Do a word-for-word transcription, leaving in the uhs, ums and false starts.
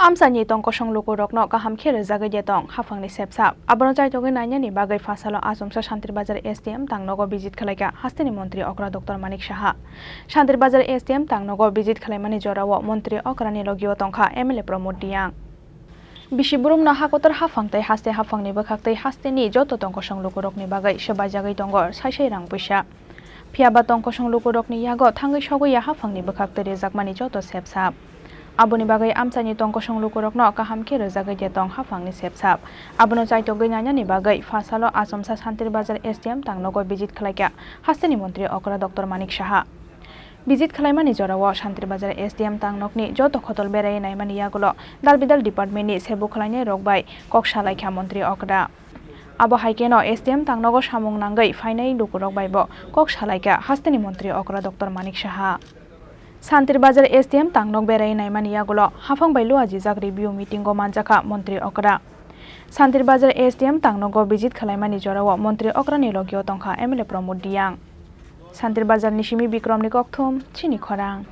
Amchaini tongkosong lukurokno kaham khe rwjagwi de tong haphangni sepsap. Abono chaitogwi nainani bagwi phasalo Achomsa Santir Bazar S D M tangnogo visit khwlaikha hasteni montri okra Doctor Manik Saha. Santir Bazar S D M tangnogo visit khwlaimani jorao montri okrani logio tongkha M L A Pramod Reang. Bisi burumno hakotor haphang tei haste haphangni bwkhak tei hasteni joto tongkosong lukurokni bagwi swbaijagwi tongo sai sai rang puisa. Phiya ba tongkosong lukurokni yago thangwi sogwi ya haphangni bwkhak twi rijakmani joto sepsap. Aboni bagwi amchaini tongkosong lukurokno kaham khe rwjagwi de tong haphangni sepsap. Abono chaitogwi nainani bagwi phasalo Achomsa Santir Bazar S D M tangnogo visit khwlaikha hasteni montri okra Doctor Manik Saha. Visit khwlaimani jorao Santir Bazar S D M tangnokni joto khotol berai naimani yagulo dal bidal departmentni sebu khwlainai rok bai kok salaikha montri okra. Abo hai kheno S D M tangnogo samung nangwi phainai lukurok bai bo kok salaikha hasteni montri okra Doctor Manik Saha. Santir Bazar S D M tangnok berai naimani yagulo haphang bai luajijak review meeting o manjakha montri okra. Santir Bazar S D M tangnogo visit khwlaimani jorao montri okrani logio tongkha M L A Pramod Reang. Santir Bazarni simi Bikromni kokthum, chini khorang.